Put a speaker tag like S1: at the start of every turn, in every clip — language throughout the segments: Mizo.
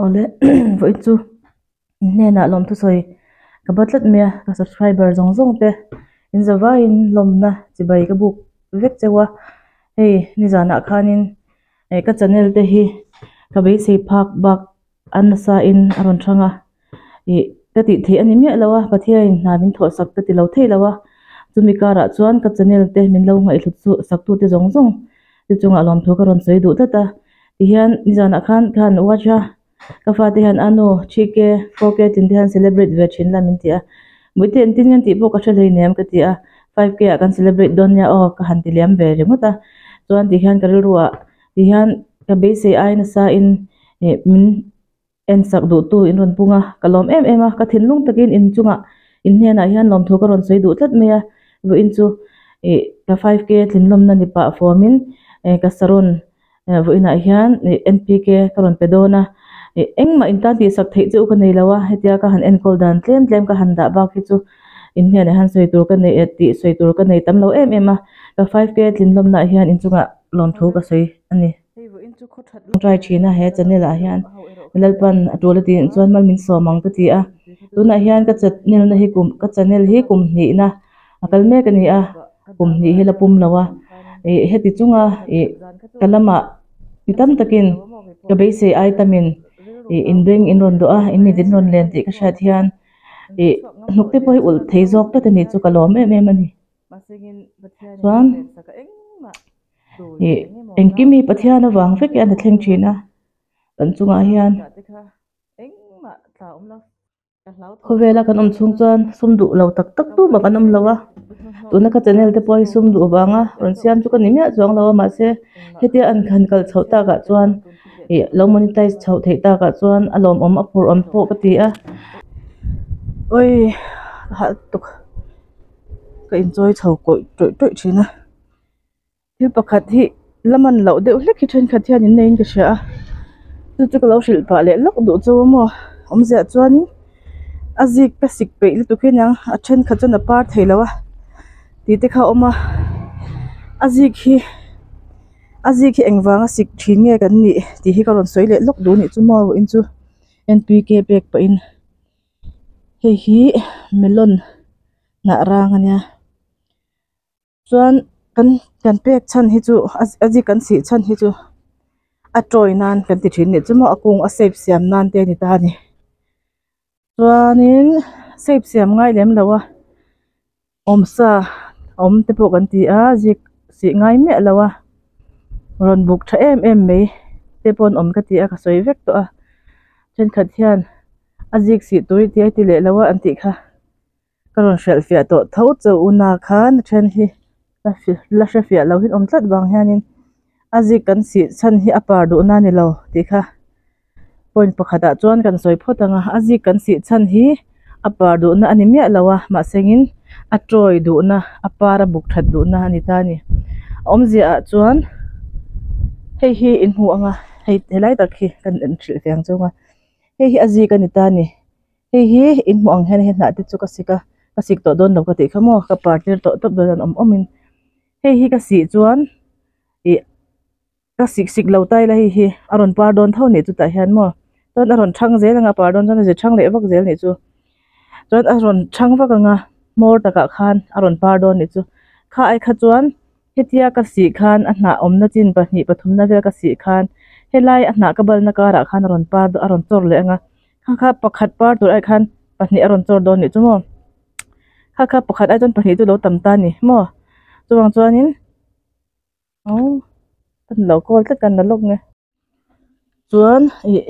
S1: Awle vawiin chu in hnenah lawmthu sawi ka ba tlat mai a ka subscriber zawng zawng te in zavaiin lawmna chibai ka buk vek cheu a hei nizanah khanin eh ka channel te hi ka beisei phak bak a nasa in a rawn thang a ih ka tih theih a ni miah lo a Pathianin hna min thawh sak ka ti lo thei lo a chumi karah chuan ka channel te min lo ngaihhlut chu sak tute zawng zawng te chungah lawmthu ka rawn sawi duh tlat a tihian nizanah khan khan watch a ka fate hian a nu 3K 4K tin te hian celebrate ve thin la min ti a muite engtin nge an tih pawh ka hre hleinem ka ti a 5K ah kan celebrate dawn nia aw ka han ti liam ve ringawt a chuan tihian ka rilru ah tihian ka beisei ai nasa in ih min en sak duh tu in rawn pung a ka lawm em em a ka thinlung takin in chungah in hnenah hian lawmthu ka rawn sawi duh tlat mai a vawiin chu ih ka 5K tlinlawmna ni pah fawmin eh ka saron Vawiinah hian ih NPK ka rawn pe dawn a, ih engmah in tan tihsak theih chu ka nei lo a, hetia ka han enkawl dan tlem tlem ka han dah bak hi chu in hnenah hian sawi tur ka nei eh tih sawi tur ka nei tam lo em em a, ka 5K tlinlawmnaah hian inchungah lawmthu ka sawi a ni. Tawngtai thin a he channel ah hian Lalpan a tul a tih chuan mal min sawm ang ka ti a, tunah hian ka channel na hi kum ka channel hi kum hnihna a kal mek a ni a. Kum hnih hi la pum lo a, ih heti chunga ih ka lamah mi tam takin ka beisei ai tamin ih inbeng in rawn duh a, in mit in rawn len tih ka hriat hian ih hnuk te pawh hi ulh thei zawk tlat a nih chu ka lawm em em a ni. Chuan ih engkim hi Pathian avang vek hian a thleng thin a, kan chungah hian. Khawvela kan awm chhung chuan sum duh lo tak tak tu mah kan awm lo a, tuna ka channel te pawh hi sum duh vanga rawn siam chu ka ni miah chuang lo a mahse hetia an han kal chhoh takah chuan ih lo monetize chhoh theih takah chuan a lawmawm a phur awm pawh ka ti a. Awii ka halh tuk ka inchawi chho kawih tawih tawih thin a. Thil pakhat hi la man loh deuh hlek hi thenkhat hian in neiin ka hria a chu chu ka lo hrilh pah leh lawk duh chu maw awmzia chuanin a zik ka sik peih lutuk hi aniang a thenkhat chuan a par thei lo a tih te kha a awm a a zik hi a zik hi engvanga sik thin nge kan nih tih hi ka rawn sawi leh lawk duh a nih chu maw vawiin chu N P K pek pahin hei hi melon hnah rang a nia. Chuan kan kan pek chhan hi chu a zik kan sih chhan hi chu a tawi nan kan ti thin nih chu maw a kung a shape siam nan te a ni ta a ni chuanin shape siam ngai lem lo a awmsa awm te pawh kan ti a zik sih ngai miah lo a rawn buk tha em em mai te pawh an awm ka ti a ka sawi vek tawh a thenkhat hian a zik sih tur i ti a i ti leh lo a an tih kha. Ka rawn hrilh fiah tawh tho chauh una khan a then hi la la hre fiah lo hi awm tlat vang hianin a zik kan sih chhan hi a par duhna a ni lo tih kha point pakhatah chuan kan sawi phawt ang a a zik kan sih chhan hi a par duhna a ni miah lo a mahsengin a tawi duhna a par a buk that duhna a ni ta a ni a awmzia ah chuan hei hi in hmu ang a hei helai tak hi kan hrilh fiah ang chu ang a hei hi a zik a ni ta a ni. Hei hi in hmuh ang hian hei hnah te chu ka sik a ka sik tawh dawn lo ka tih kha maw ka par tir tawh tawp dawn an awm awm in hei hi ka sih chuan ih ka sik sik lo ta ila hei hi a rawn par dawn tho nih chutah hian maw chuan a rawn thang zel ang a par dawn chuan a ze thang leh vak zel nih chu chuan a rawn thang vak ang a hmawr takah khan a rawn par dawn nih chu kha ai kha chuan hetia ka sih khan a hnah awmna chin pahnih pathumna vel ka sih khan helai a hnah ka balna karah khan a rawn par a rawn chawr leh ang a. Kha kha pakhat par tur ai khan pahnih a rawn chawr dawn nih chu maw kha kha pakhat ai chuan pahnih chu lo tam ta a ni maw chuvang chuanin aww ka lo call tlat kan la lawk nge chuan ih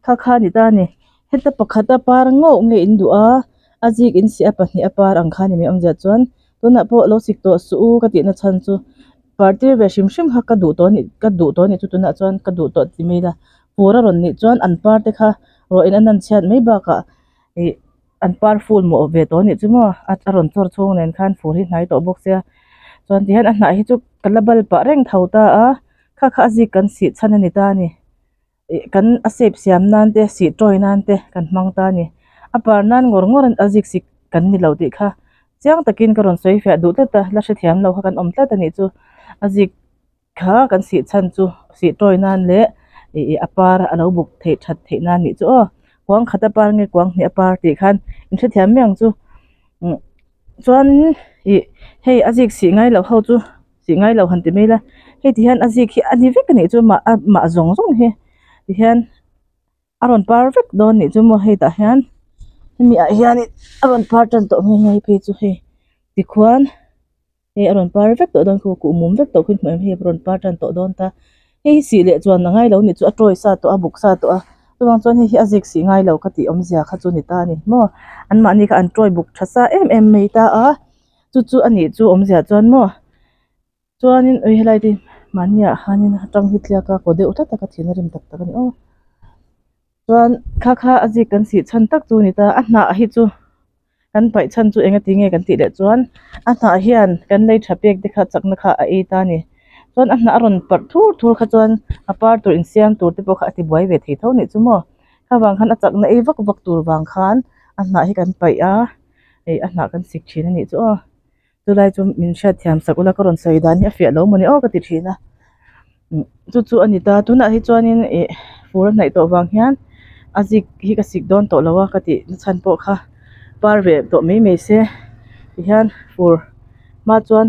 S1: kha kha a ni ta a ni heta pakhat a par ngauh nge in duh a a zik in siah a pahnih a par ang kha a ni mai awmzia chuan tunah pawh lo sik tawh suh u ka tihna chhan chu par tir ve hrim hrim kha ka duh tawh a nih ka duh tawh a nih chu tunah chuan ka duh tawh ti mai ila. Fur a rawn nih chuan an par te kha rawh in a nan chhiat mai bakah ih an par ful mawh ve tawh a nih chu maw a rawn chawr chhung nen khan fur hi hnai tawh bawk sia chuan tihian a hnah hi chu ka la bal pah reng tho ta a kha kha a zik kan sih chhan a ni ta a ni ih kan a shape siam nan te sih tawi nan te kan hmang ta a ni a par nan ngawr ngawr a zik sik kan ni lo tih kha chiang takin ka rawn sawi fiah duh tlat a la hrethiam lo kha kan awm tlat a nih chu a zik. Kha kan sih chhan chu sih tawi nan leh Ih a par a lo buk theih that theih nan nih chu aw kuang khat a par nge kuang hnih a par tih khan in hrethiam mai ang chu umm chuan ih hei a zik sih ngai loh ho chu sih ngai loh han ti mai ila hei ti hian a zik hi a ni vek a nih chu mah a mah zawng zawng hi ti hian a rawn par vek dawn nih chu maw hei tah hian hemi ah hianin a rawn par tan tawh nghe nghe phei chu hei tikhuan. Hei a rawn par vek tawh dawn khu kuh mum vek tawh khi hmuh em hei a rawn par tan tawh dawn ta hei hi sih leh chuan a ngai lo nih chu a tawi sa tawh a buk sa tawh a chuvang chuan hei hi a zik sih ngai lo ka tih awmzia kha chu ni ta a ni maw anmahni kha an tawi buk tha sa em em mai ta a chu chu a nih chu awmzia chuan maw chuanin ui helai te mahni ah hianin a tang hi tliak a kaw deuh tlat a ka thin a rim tak tak a ni aw chuan kha kha a zik kan sih chhan tak chu a ni ta a hnah hi chu. Kan paih chhan chu enga ti nge kan tih leh chuan a hnah hian kan lei tha pek te kha chakna kha a ei ta a ni. Chuan a hnah a rawn parh thur thur kha chuan a par tur insiam tur te pawh kha a ti buai ve thei tho nih chu maw. Kha vang khan a chakna ei vak vak tur vang khan a hnah hi kan paih a, ih a hnah kan sik thin a nih chu aw. Chulai chu min hriat thiam sak ula ka rawn sawi dan hi a fiah lo mawni aw ka ti thin a. Chu chu a ni ta tunah hi chuanin ih fur a hnaih tawh vang hian a zik hi ka sik dawn tawh lo a ka tih na chhan pawh kha par ve tawh mai mai se tihian fur hma chuan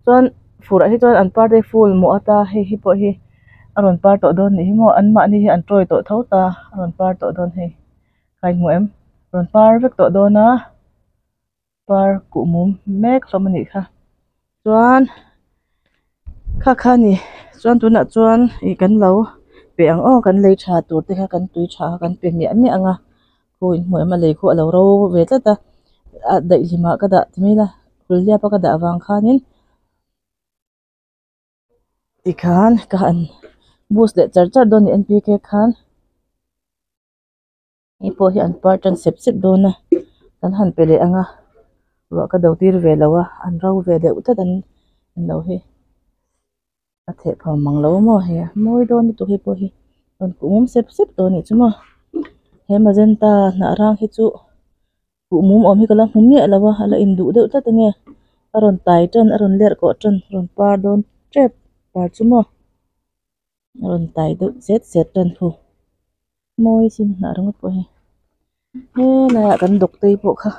S1: chuan fur ah hi chuan an par te full mawh ata hei hi pawh hi a rawn par tawh dawn nih hi maw anmahni hi an tawi tawh tho ta a rawn par tawh dawn hei ka inhmu em rawn par vek tawh dawn a. Par kuh mum mek hlawm a nih kha chuan kha kha a ni chuan tunah chuan ih kan lo pe ang aw kan lei tha tur te kha kan tui tha kha kan pe miah miah ang a khu in hmuh em a lei khu a lo ro ve tlat a a daih hlimah ka dah ti mai ila hul hliap a ka dah avang khanin tikhan ka han boost leh char char dawn a ni N P K khan. Hei pawh hi an par tan sep sep dawn a kan han pe leh ang a ruah ka do tir ve lo a an ro ve deuh tlat an lo hi a theh phah mang lo maw hei a mawi dawn lutuk hei pawh hi rawn kuh mum sep sep tawh a nih chu maw he magenta hnah rang hi chu kuh mum awm hi ka la hmu miah lo a a la induh deuh tlat enge a rawn tai tan a rawn lerh kawh tan a rawn par dawn tep par chu maw. A rawn tai deuh zet zet tan thu mawi sin hnah ringawt pawh hi helaiah kan doctor pawh kha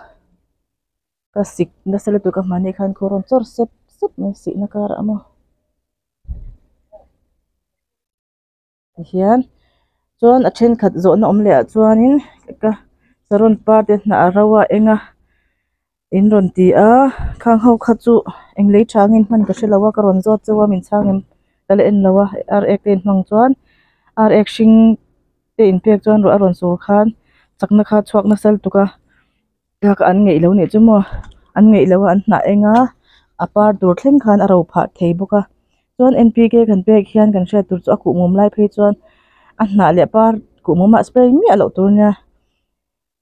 S1: ka sik nasa lutuk a hmani khan khaw rawn chawr sep sep mai sihna karah maw tihian chuan a thenkhat zawhna awm leh ah chuanin ka saron par te hnah a ro a eng a. In rawn ti a, khang ho kha chu eng lei tha angin hman ka hre lo a, ka rawn zawt chauh a min chhang em ka la en lo a, ar ek te in hmang chuan ar ek hring te in pek chuan ruah a rawn sur khan chakna kha chhuak nasa lutuk a, thlalak an ngeih lo nih chu maw an ngeih lo a an hnah eng a, a par tur thleng khan a ro phah thei bawk a, chuan N P K kan pek hian kan hriat tur chu a kuhmum lai phei chuan a hnah leh par kuhmum ah spray miah loh tur nia.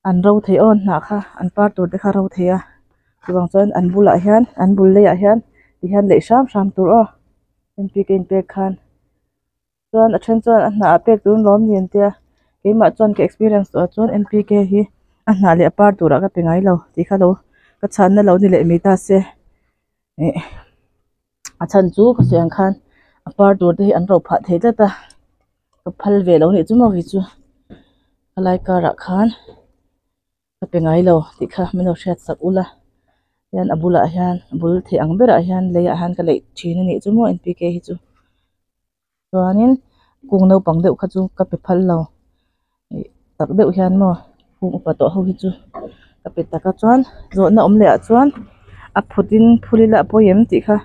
S1: An ro thei aw an hnah kha an par tur te kha ro thei a chuvang chuan an bulah hian an bul leiah hian ti hian leih hram hram tur aw N P K in pek khan chuan a then chuan a hnah ah pek tur an lawm ni an tia keimah chuan ka experience tawh ah chuan N P K hi a hnah leh a par turah ka pe ngai lo tih kha lo ka chhanna lo ni leh mai ta se ih a chhan chu ka sawi ang khan a par tur te hi an ro phah thei tlat a. Ka phal ve lo nih chu maw kei chu helai car ah khan ka pe ngai lo tih kha min lo hriat sak ula hian a bulah hian a bul theih ang berah hian lei ah hian ka leih thin a nih chu maw N P K hi chu chuanin kung naupang deuh kha chu ka pe phal lo ih tak deuh hian maw kung upa tawh ho hi chu ka pe tak a chuan zawhna awm leh ah chuan a phut in phul ila a pawi em tih kha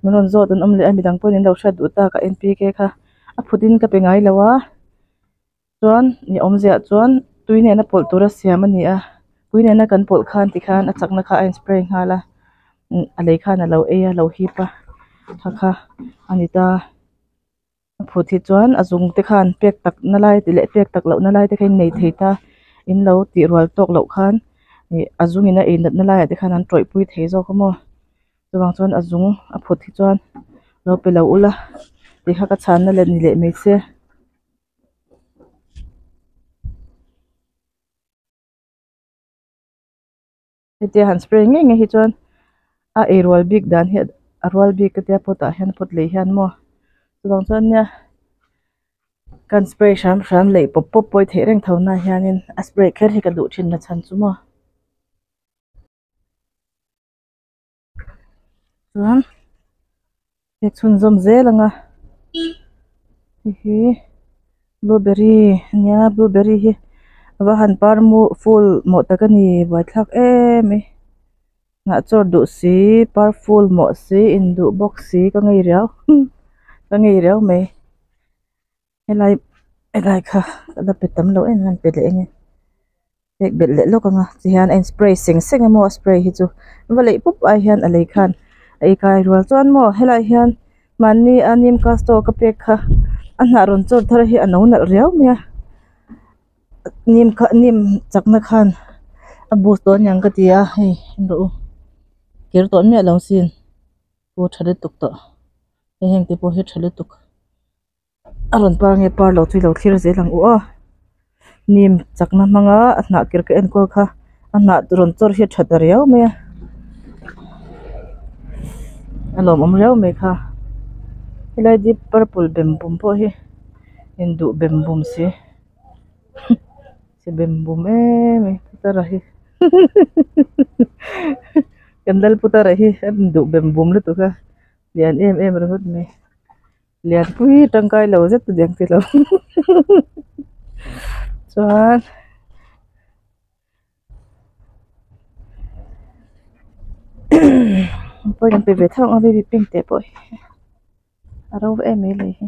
S1: min rawn zawt an awm leh a midang pawhin an lo hriat duh tak a N P K kha. A phut in ka pe ngai lo a chuan ni awmziah chuan tui nena pawlh tura siam a ni a tui nena kan pawlh khan tikhan a chakna kha a in spray nghal a a lei khan a lo ei a lo hip a kha kha a ni ta a phut hi chuan a zung te khan pek tak na lai te leh pek tak loh na lai te kha in nei thei ta in lo tih rual tawk loh khan ih a zung in a ei nat na laiah te khan an tawih pui thei zawk a maw. Chuvang chuan a zung a phut hi chuan lo pe lo ula tih kha ka chhanna let ni leh mai se. Hetia han spray ngei ngei hi chuan a ei rual bik dan hi a rual bik ka tia pot ah hian pot lei hian maw chuvang chuan nia. Kan spray hram hram lei pawp pawp pawi theih reng tho na hianin a spray kher hi ka duh thin na chhan chu maw. Chuan he chhunzawm zel ang a hei hi blueberry ania blueberry hi a va han par mu full mawh tak a ni buaithlak em mai hnah chawr duh si par full mawh si induh bawk si ka ngei riau ka ngei riau mai. Helai helai kha ka la pe tam lo em em pe leh enge pek belh leh lawk anga tihian a in spray seng seng emaw a spray hi chu va leih pup ai hian a lei khan a ikai rual chuan maw helai hian mahni a nim castor ka pek kha a hnah rawn chawr thar hi a no nalh riau mai a nim kha nim chakna khan a boost dawn aniang ka ti a hei en rawh u kir tawh miah lo sin pu tha lutuk tawh hei heng te pawh hi tha lutuk. A rawn par nge par lo chu i lo thlir zel ang u aw nim chakna hmanga a hnah kir ka enkawl kha a hnah rawn chawr hi a tha ta riau mai a a lawmawm riau mai kha helai deep purple bem bum pawh hi induh bem bum si chhe bem bum em mai putara hi kan lal putara hi a induh bem bum lutuk a lian em em ringawt mai. Lianpui tangkai lo zet a diang tilo chuan pawi kan pe ve theuh ang a baby pink te pawh hi a ro em mai lei hi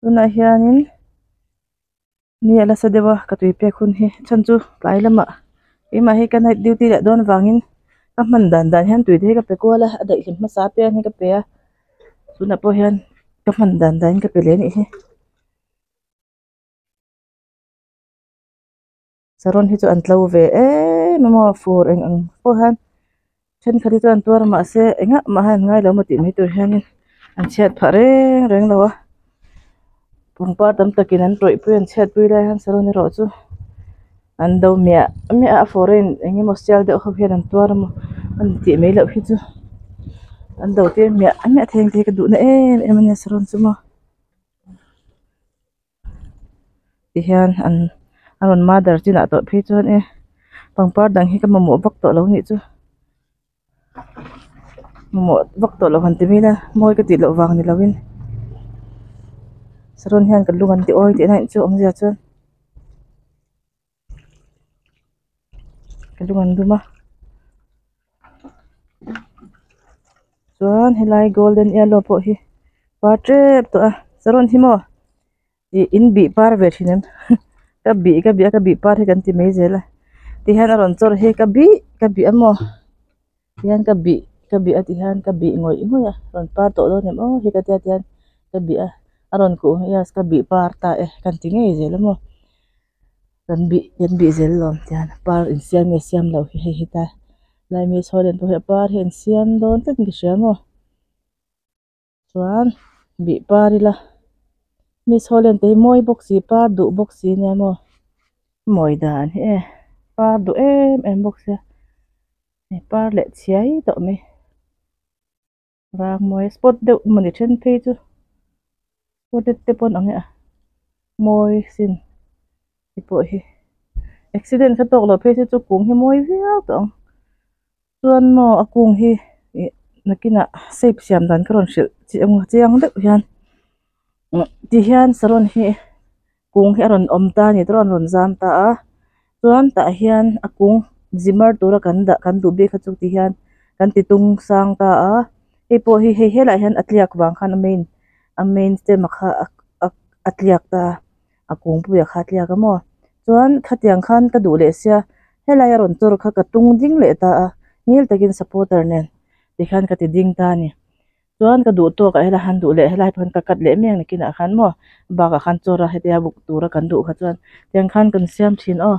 S1: tunah hianin ni a la sa deuh a ka tui pek hun hi chhan chu tlai lamah keimah hi ka night duty leh dawn vangin ka hman dan dan hian tui te hi ka pe kual a a daihlim hmasa apiang hi ka pe a tunah pawh hian ka hman dan dan in ka pe leh anih hi. Saron hi chu an tlo ve em em a fur eng ang pawh hian thenkhat hi chuan an tuar mahse engah mah hian an ngai lo maw tih mai tur hianin an chhiat phah reng reng lo a pangpar tam takin an tawih pui an chhiat pui lai hian saron erawh chu an do miah miah a a foreign eng emaw sial deuh ho hian an tuar emaw an tih mai loh hi chu an do tir miah miah thei ang tih hi ka duhna em em a nia saron chu maw. Tihian an a rawn mother chinah tawh phei chuan e pangpar dang hi ka mamawh vak tawh lo nih chu mamawh vak tawh lo han ti mai ila mawi ka tih loh vang ni lovin saron hian ka lung an ti awi tihna chu awmzia chuan ka lung an dum a chuan helai golden yellow pawh hi par tep tawh a saron hi maw ih in bih par ve thin em ka bih ka bih a ka bih par hi kan ti mai zel a tihian a rawn chawr hi ka bih ka bih a maw tihian ka bih ka bih a tihian ka bih ngawih ngawih a rawn par tawh dawn em aw hi ka tia tihian ka bih a a rawn kuh yes ka bih par ta e kan ti ngei zel a maw. Kan bih kan bih zel lawm tian par insiam nge siam loh hi hei heta lai mi sawi len pawh hi a par hi an siam dawn tlat in ka hria maw chuan bih par ila mi sawi len te hi mawi bawk si par duh bawk si ania maw mawi dan hi e par duh em em bawk sia hei par leh chhiai tawh mai vang mawi spot deuh mawni then phei chu spotted te pawn ang e a mawi sin te pawh hi accident kha tawk loh phei se chu kung hi mawi viau tawh ang chuan maw a kung hi ih nakinah shape siam dan ka rawn hrilh chiang chiang deuh hian tihian saron hi kung hi a rawn awm ta a ni tawh a rawn zam ta a chuan tah hian a kung zimar tura kan dah kan duh bik kha chu ti hian kan ti tung sang ta a hei pawh hi hei helaiah hian a tliak vang khan a main a main stem a kha a tliak ta a a kung puia kha a tliak a maw chuan khatiang khan ka duh leh sia helai a rawn chawr kha ka tung ding leh ta a ngil takin supporter nen tikhian ka ti ding ta a ni. Chuan ka duh tawk ah helai han duh leh helai pawh hian ka cut leh miang nakinah khan maw bakah khan chawr a hetia buk tura kan duh kha chuan tiang khan kan siam thin aw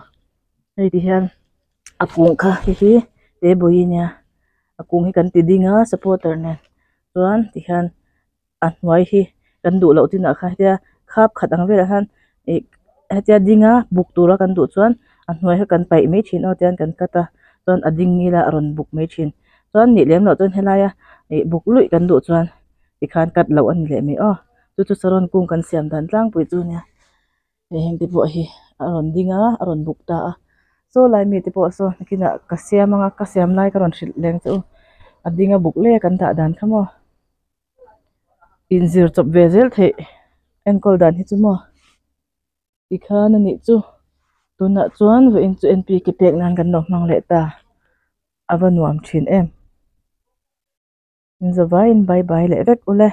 S1: hei ti hian a kung kha hei hi te bawi ania a kung hi kan ti ding a supporter nen chuan ti hian a hnuai hi kan duh loh chinah khan hetia khap khat ang velah hian ih hetia ding a buk tura kan duh chuan a hnuai kha kan paih mai thin aw tian kan cut a chuan a ding ngil a a rawn buk mai thin. Chuan nih lem loh chuan helaia ih buk luih kan duh chuan tikhan cut loh a ni leh mai aw. Chu chu saron kung kan siam dan tlangpui chu nia. Hei heng te pawh hi a rawn ding a a rawn buk ta a. Saw lai mi te pawh saw nakinah ka siam anga ka siam lai ka rawn hrilh leng che u. A ding a buk leh a kan dah dan kha maw. Inzir chawp ve zel theih enkawl dan hi chu maw. Tikhan a nih chu tunah chuan vawiin chu N P K pek nan kan lo hmang leh ta. A va nuam thin em. Inzawvaiin bye bye leh vek ule.